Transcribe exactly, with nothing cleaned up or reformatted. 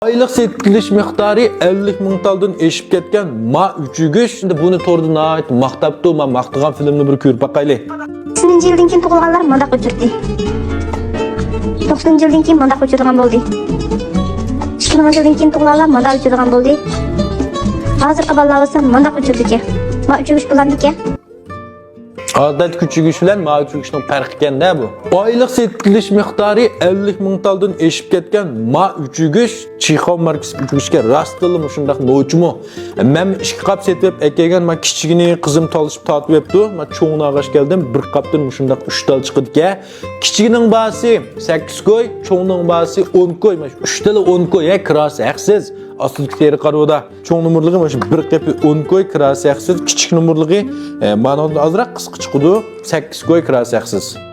ئايلىق سېتىلىش مىقدارى ئەللىك مىڭ تالدىن ئېشىپ كەتكەن ما ئۈچۈگۈچ. ئەمدى بۇنى توردا ناھايىتى ماختاپتۇ. ما ماختىغان فىلىمنى بىر كۆرۈپ باقايلى. توقسىنىنچى يىلدىن كېيىن تۇغۇلغانلار مانداق ئۆچۈردى. توقسىنىنچى يىلدىن كېيىن مانداق ئۆچۈرىدىغان بولدى. ئىككى مىڭىنچى يىلدىن كېيىن تۇغۇلغانلار مانداق ئۆچۈرىدىغان بولدى. ھازىرقى بالىلار بولسا مانداق ئۆچۈرىدىكەن. ما ئۈچۈگۈچ بولامدىكەن. ئادەتتىكى ئۈچۈگۈچ بىلەن ما ئۈچۈگۈچنىڭ پەرقى ئىكەن-دە بۇ. ئايلىق سېتىلىش مىقدارى ئەللىك مىڭ تالدىن ئېشىپ كەتكەن ما ئۈچۈگۈچ، چىخاۋ ماركىسى ئۈچۈگۈچكە راستتىنلا مۇشۇنداق نوچىمۇ؟ مەن ئىككى قاپ سېتىپ ئەكەلگەن، ما كىچىكىنى قىزىم تالىشىپ تارتىۋەپتۇ. ما چوڭىنى ئالغاچ كەلدىم، بىر قاپتىن مۇشۇنداق ئۈچ تال چىقىدىكەن. كىچىكىنىڭ باھاسى سەككىز كوي، چوڭنىڭ باھاسى ئون كوي. ما ئۈچ تال ئون كوي، ھە، كىراسى ھەقسىز. ئاستىدىكى سېرىق قارىۋىدا. چوڭ نومۇرلۇقى مانا شۇ بىر قېپى ئون كوي، كىراسى ھەقسىز. كىچىك نومۇرلۇقى، ئە، مانىڭدىن ئازراق قىسقا چىقىدۇ، سەككىز كوي، كىراسى ھەقسىز.